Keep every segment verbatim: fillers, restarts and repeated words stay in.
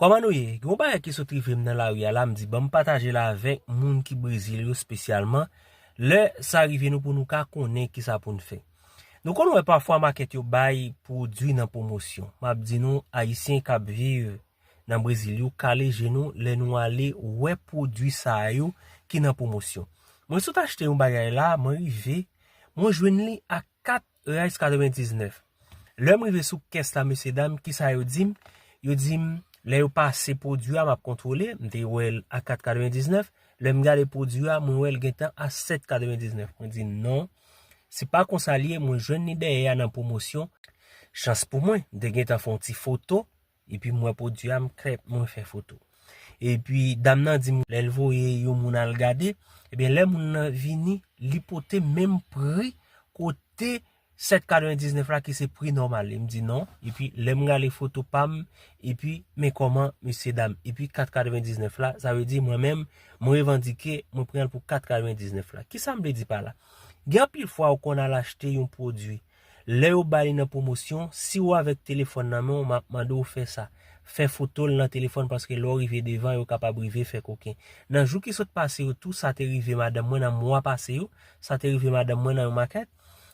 Kòman nou ye? Gen yon bagay ki sot rive m nan lari a la, m di ban m pataje l avèk moun ki Brezil yo espesyalman. Lè sa rive nou pou nou ka konnen kisa pou n fè. Nou konn wè pafwa makèt yo bay pwodui nan pwomosyon. M ap di nou, Ayisyen k ap viv nan Brezil yo, kale je nou lè nou ale wè pwodui sa yo ki nan pwomosyon. Mwen sot achte yon bagay la, mwen rive, mwen jwenn li a kat reais katrevendiznèf. Lè m rive sou kès la, mesye dam, kisa yo di m? Yo di m, lè yo pase pwodui a, m ap kontwole, m te wè l a kat katrevendiznèf. Lè m gade pwodui a, mwen wè l gentan a sèt katrevendiznèf. Mwen di non, se pa konsa l ye, mwen jwenn li dèyè a nan pwomosyon. Chans pou mwen, m te gentan fè yon ti foto, epi m wè pwodui a, m klè, mwen fè foto. Epi dam nan di m, lè l voye yon moun al gade, ebyen lè moun nan vini, li pote menm pri kote sèt katrevendiznèf la ki se pri nòmal li. M di non, epi lè m gade foto pa m, epi men kòman, mesye dam, epi kat katrevendiznèf la, sa vle di mwen menm, mwen revandike, mwen pran l pou kat katrevendiznèf la. Kisa m vle di pa la? Gen anpil fwa ou konn al achte yon pwodui. Lè yo ba li nan pwomosyon, si w avèk telefòn nan men w, m ap mande w fè sa. Fè foto l nan telefòn paske lè w rive devan, yo kapab rive fè koken. Nan jou ki sot pase yo tou, sa te rive madanm mwen nan mwa pase yo, sa te rive madanm mwen nan yon makèt.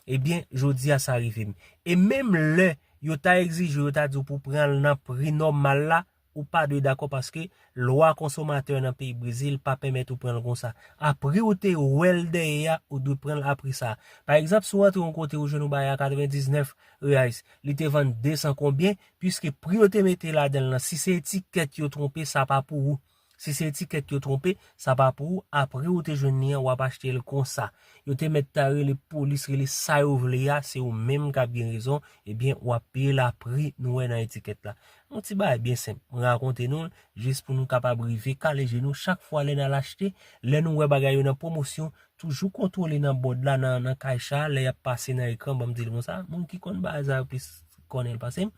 Ebyen, jodi a sa rive m. E menm lè yo ta egzije w, yo ta di w pou pran l nan pri nòmal la, ou pa dwe dakò paske lwa konsomatè nan peyi Brezil pa pèmèt ou pran l konsa. A pri ou te wè l dèyè a, ou dwe pran l a pri sa. Pa egzanp, si w antre yon kote ou jwenn yon bagay a katrevendiznèf reais, li te vann desan konbyen, piske pri yo te mete ladan l lan, si se etikèt yo twonpe, sa pa pou ou. Si se etikèt yo twonpe, sa pa pou ou. A pri ou te jwenn li an, w ap achte l konsa. Yo te mèt ta rele polis, rele sa yo vle a, se ou menm k ap gen rezon, ebyen, w ap peye l a pri nou wè nan etikèt la. Yon ti bagay byen senp. Mwen rakonte nou l, jis pou nou kapab rive kale je nou chak fwa lè n al achte, lè nou wè bagay yo nan pwomosyon, toujou kontwole nan bòd la, nan, nan kay cha, lè y ap pase nan ekran, ban m di l konsa, moun ki konn bagay sa yo plis konnen l pase m.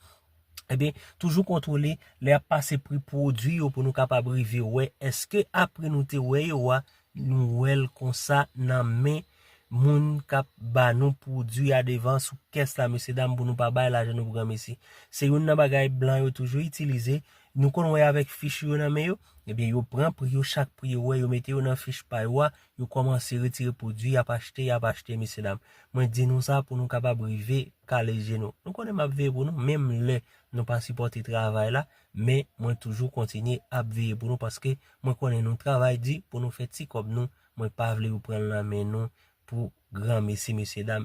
Ebyen, toujou kontwole lè y ap pase pri pwodui yo pou nou kapab rive wè èske a pri nou te wè yo a, nou wè l konsa nan men moun k ap ba nou pwodui a devan sou kès la, mesye dam, pou nou pa bay lajan nou pou granmesi. Se youn nan bagay blan yo toujou itilize. Nou konn wè avèk fich yo nan men yo, ebyen, yo pran pri yo, chak pri yo wè, yo mete yo nan fich pa yo a, yo kòmanse retire pwodui, y ap achte, y ap achte, mesye dam. Mwen di nou sa pou nou kapab rive kale je nou. Nou konnen m ap veye pou nou, menm lè nou pa sipòte travay la, men mwen toujou kontinye ap veye pou nou paske mwen konnen nou travay di pou nou fè ti kòb nou. Mwen pa vle yo pran l nan men nou pou granmesi, mesye dam,